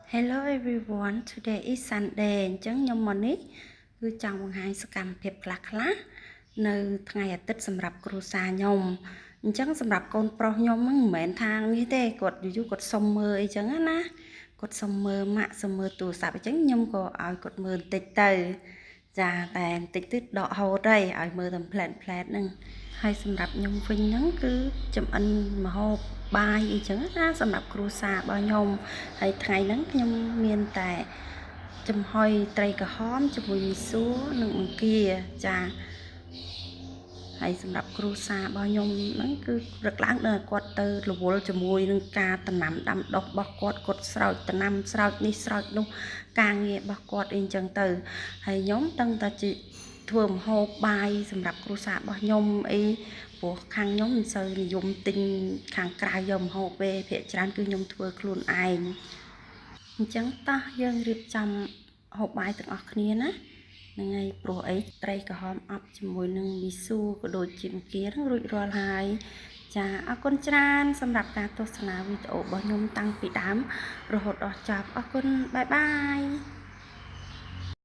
Hello everyone, today is Sunday. អញ្ចឹងខ្ញុំមកនេះគឺចង់បង្ហាញសកម្មភាពខ្លះខ្លះនៅថ្ងៃអាទិត្យសម្រាប់គ្រួសារខ្ញុំអញ្ចឹងសម្រាប់កូនប្រុសខ្ញុំហ្នឹងមិនមែនថានេះទេគាត់យូរៗគាត់សុំមើលអីចឹងណាគាត់សុំមើលម៉ាក់សុំមើលទូរស័ព្ទអញ្ចឹងខ្ញុំក៏ឲ្យគាត់មើលបន្តិចទៅចាតែបន្តិចទៅដកហូតហើយឲ្យមើលតែផ្លែតផ្លែតហ្នឹងហើយសម្រាប់ខ្ញុំវិញហ្នឹងគឺចំអិនម្ហូបបាយអីចឹងណាសម្រាប់គ្រួសាររបស់ខ្ញុំហើយថ្ងៃហ្នឹងខ្ញុំមានតែចំហុយត្រីក្រហមជាមួយមីសួរនិងបង្គាចាហើយសម្រាប់គ្រួសាររបស់ខ្ញុំហ្នឹងគឺព្រឹកឡើងដល់គាត់ទៅរវល់ជាមួយនឹងការដំណាំដាំដុះរបស់គាត់គាត់ស្រោចដំណាំស្រោចនេះស្រោចនោះការងាររបស់គាត់អីចឹងទៅហើយខ្ញុំដឹងតែជាធ្វើម្ហូបបាយសម្រាប់គ្រួសាររបស់ខ្ញុំអីព្រោះខាងខ្ញុំមិនសូវនិយមទិញខាងក្រៅយកម្ហូបទេភាគច្រើនគឺខ្ញុំធ្វើខ្លួនឯងអញ្ចឹងតោះយើងរៀបចំហូបបាយទាំងអស់គ្នាណាហ្នឹងហើយព្រោះអីត្រីក្រហមអប់ជាមួយនឹងមីស៊ូក៏ដូចជាបង្គាហ្នឹងរួចរាល់ហើយចាអរគុណច្រើនសម្រាប់ការទស្សនាវីដេអូរបស់ខ្ញុំតាំងពីដើមរហូតដល់ចប់អរគុណបាយបាយ។